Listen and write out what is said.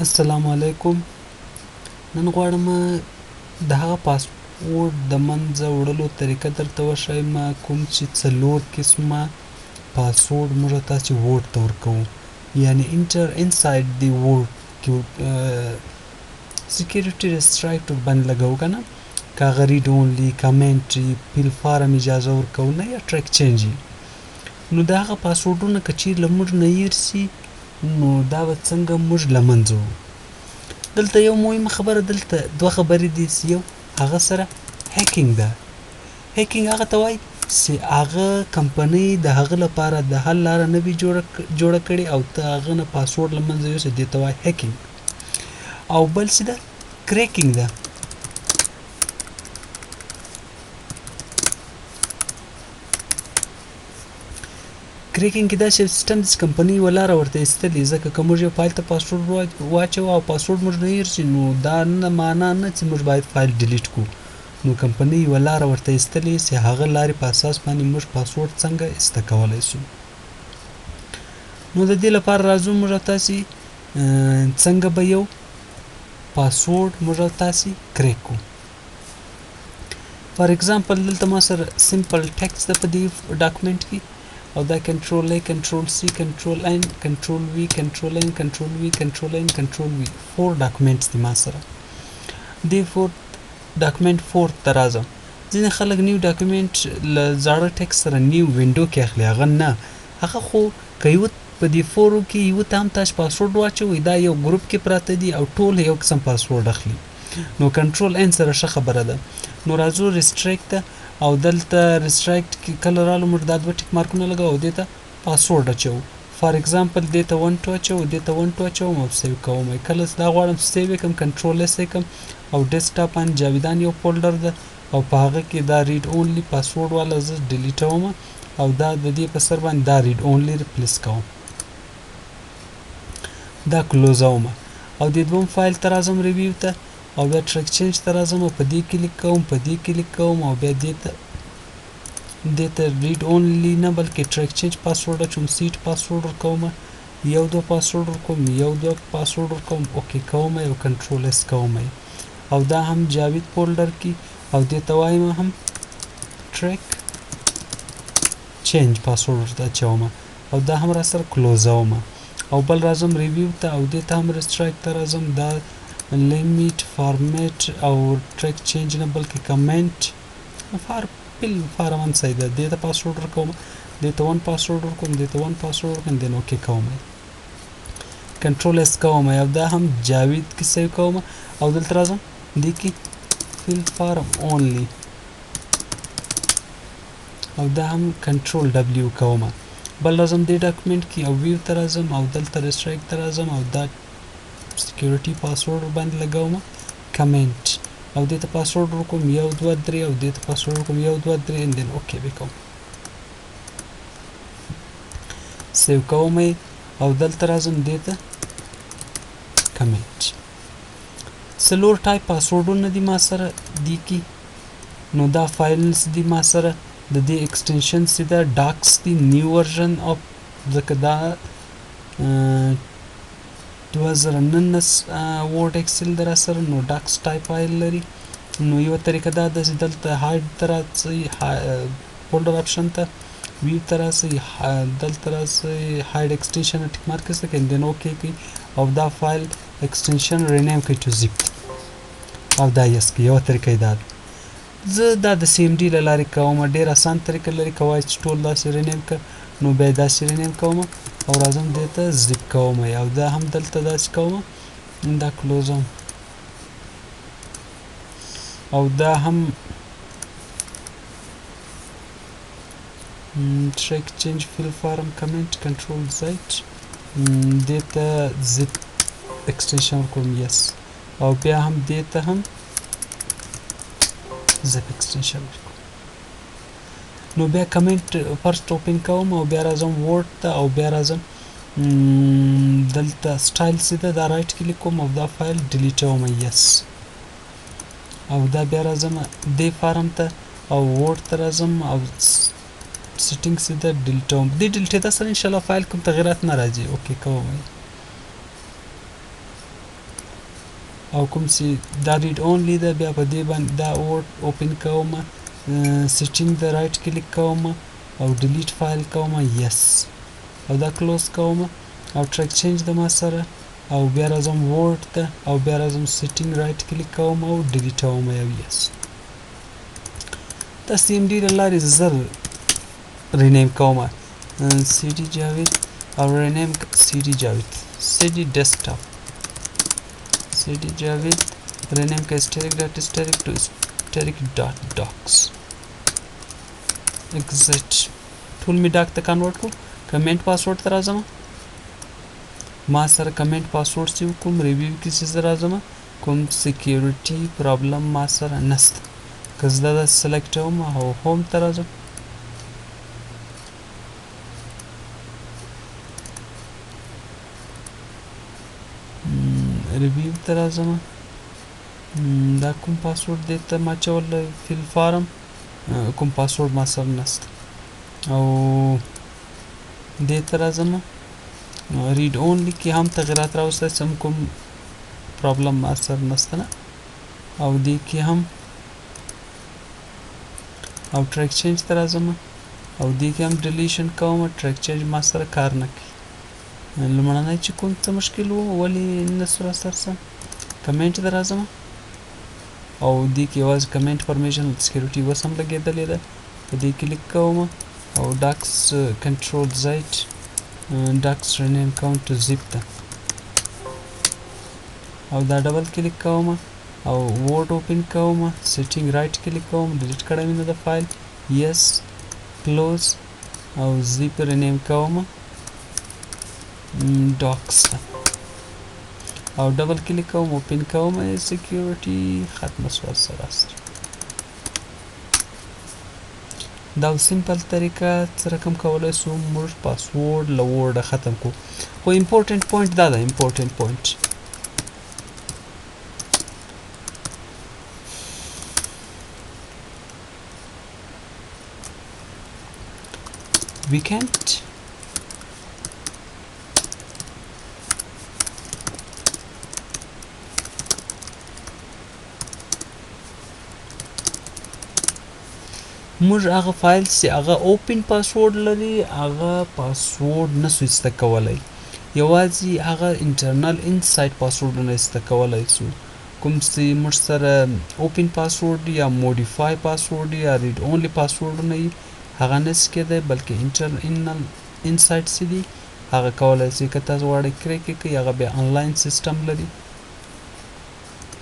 السلام علیکم. نن غواړم د هغه پاسورډ د منځه وړلو طریقه درته وښایم کوم چې څلور قسمه پاسورډ موږ تاسې Word ته ورکوو، یعنی enter inside the Word کې security restrict باندې لګوو که نه، که هغه read only، commentary، fill form اجازه ورکوو نه یا track change. نو د هغه پاسورډونه که چیرې له موږ نه هېر سي نو دا به څنګه موږ له منځه وړو. دلته یو مهمه خبره، دلته دوه خبرې دي چې یو هغه سره hacking ده. hacking هغه ته وایي چې هغه کمپنۍ د هغه لپاره د حل لاره نه وي جوړه کړې او ته هغه نه پاسورډ له منځه یوسې، دې ته وایي hacking. او بل څه ده؟ cracking ده. cracking کې داسې یو سیستم دی چې کمپنۍ یوه لاره ورته ایستلې، ځکه که موږ یو فایل ته پاسورډ واچوو او پاسورډ موږ نه هېر شي نو دا نه معنا نه چې موږ باید فایل delete کړو. نو کمپنۍ یوه لاره ورته ایستلې چې هغه لارې په اساس باندې موږ پاسورډ څنګه ایسته کولی شو. نو د دې لپاره راځو موږ او تاسې څنګه به یو پاسورډ موږ او تاسې crack کړو. for example دلته ما سره simple text ده په دې document کې، او دا control A، control C، control N، control V، control N، control V، control N، control V، four documents دي ما سره. دې four document four ته راځم. ځینې خلک new document له زاړه text سره new window کې اخلي، هغه نه، هغه خو که یو په دې four و کې یو ته هم تاسو پاسورډ واچوئ دا یو ګروپ کې پراته دي او ټول یو قسم پاسورډ اخلي. نو control N سره ښه خبره ده. نو راځو restrict ته، او دلته restrict کې کله رالو موږ دا دوه tick mark ونه لګوو او دې ته پاسورډ اچوو. for example دې ته 1 2 اچوو، دې ته 1 2 اچوم او save کوم. کله چې دا غواړم save یې کړم control S یې کړم او desktop باندې جاویدان یو folder ده او په هغه کې دا read only password والا زه delete وم او دا د دې په سر باندې دا read only replace کوم، دا close وم. او دې دوم فایل ته راځم review ته او بیا track change ته راځم او په دې کلیک کوم، په دې کلیک کوم او بیا دې ته read only نه بلکې track change password اچوم، set password ورکوم، یو دوه پاسورډ ورکوم، یو دوه پاسورډ ورکوم، okay کوم او control S کوم. او دا هم جاوید folder کې او دې ته وایم هم track change password ورته اچوم او دا هم را سره close وم. او بل راځم review ته او دې ته هم restrict ته راځم، دا limit format او track change نه بلکې comment for fill form inside ده، دې ته پاسورډ ورکوم، دې ته 1 پاسورډ ورکوم، دې ته 1 پاسورډ ورکوم، then okay کوم، control S کوم او دا هم جاوید کې save کوم. او دلته راځم دې کې fill form only او دا هم control W کوم. بل راځم دې document کې او view ته راځم او دلته restrict ته راځم او دا security password باندې لګوم کمنټ او دې ته پاسورډ ورکوم 1 2 3 او دې ته پاسورډ ورکوم 1 2 3 and then okay به کوم، save کوم او دلته راځم دې ته کمنټ. څلور ټایپ پاسورډونه دي ما سره دي کې. نو دا files دي ما سره، د دې extension څه ده docx دي new version of، ځکه دا 2019 Word Excel ده را سره، نو docx type file لري. نو یوه طریقه دا ده چې دلته hide ته راځئ، folder option ته، view ته راسئ، دلته راسئ، hide extension tick mark ایسته کړئ، then okay کړئ او دا file extension rename کړئ to zip او دا yes کړئ. یوه طریقه یې دا ده. زه دا د CMD له لارې کوم، ډېر اسان طریقه لري. که وایي چې ټول داسې rename کړه نو بیا یې داسې rename کوم او راځم دې ته zip کوم او دا هم دلته داسې کوم، دا close وم او دا هم track change fill form comment control Z دې ته zip extension ورکوم yes او بیا هم دې ته هم zip extension ورکوم. نو بیا comment first open کوم او بیا راځم Word ته او بیا راځم دلته سټایل څه ده دا right click کوم او دا فایل delete وم yes او دا بیا راځم دې form ته او Word ته راځم او setting څه ده delete وم. دې delete کېدا سره انشاءالله فایل کوم تغیرات نه راځي. okay کوم. او کوم چې دا read only ده، بیا په دې باندې دا Word open کوم، setting د right click کوم او delete file کوم، yes، او دا close کوم او track change د ما سره، او بیا راځم Word ته او بیا راځم setting، right click کوم او delete کوم او yes. دا CMD له لارې زر rename کوم، cd جاوید او rename cd جاوید، cd desktop، cd جاوید، rename که asterisk dot asterisk to asterisk dot docs، exit. ټول می doc ته convert کو. Comment password ته راځم، ما سره comment password save کوم. Review کې چې زه راځم، کوم security problem ما سره نشته. که زه دا select کوم او home ته راځم، review ته راځم، دا کوم پاسورډ دی ته ما چولی؟ Fill form، کوم پاسورډ ما سره نشته. او دې ته راځم، read only کې هم تغیرات راوستل سم، کوم problem ما سره نشته نه. او دې کې هم او track change ته راځم او دې کې هم deletion کوم، track change ما سره کار نه کوي. لومړنی چې کوم څه مشکل وو، ولې نه سره سره سم؟ کمنټ ته راځم او دې کې یوازې comment permission security اوس هم لګېدلې ده. په دې کلیک کوم او docs، control Z، docs rename کوم to zip ته، او دا double click کوم او Word open کوم، setting، right click کوم، delete کړی مې نه د file، yes، close، او zip rename کوم docs ته او double click کوم، open کوم، security ختمه سوه سره. دا simple طریقه څه رقم کولی سو موږ پاسورډ له Word ختم کو. خو important point دا ده، important point، we can't موږ هغه file چې هغه open password لري، هغه پاسورډ نه سو ایسته کولی. یوازې هغه internal inside پاسورډونه ایسته کولی سو، کوم چې موږ سره open password یا modify password یا read only پاسورډونه وي، هغه نه سي کېدی، بلکې internal inside چې دي هغه کولی سي. که تاسو غواړئ crack یې کړئ، هغه بیا online system لري.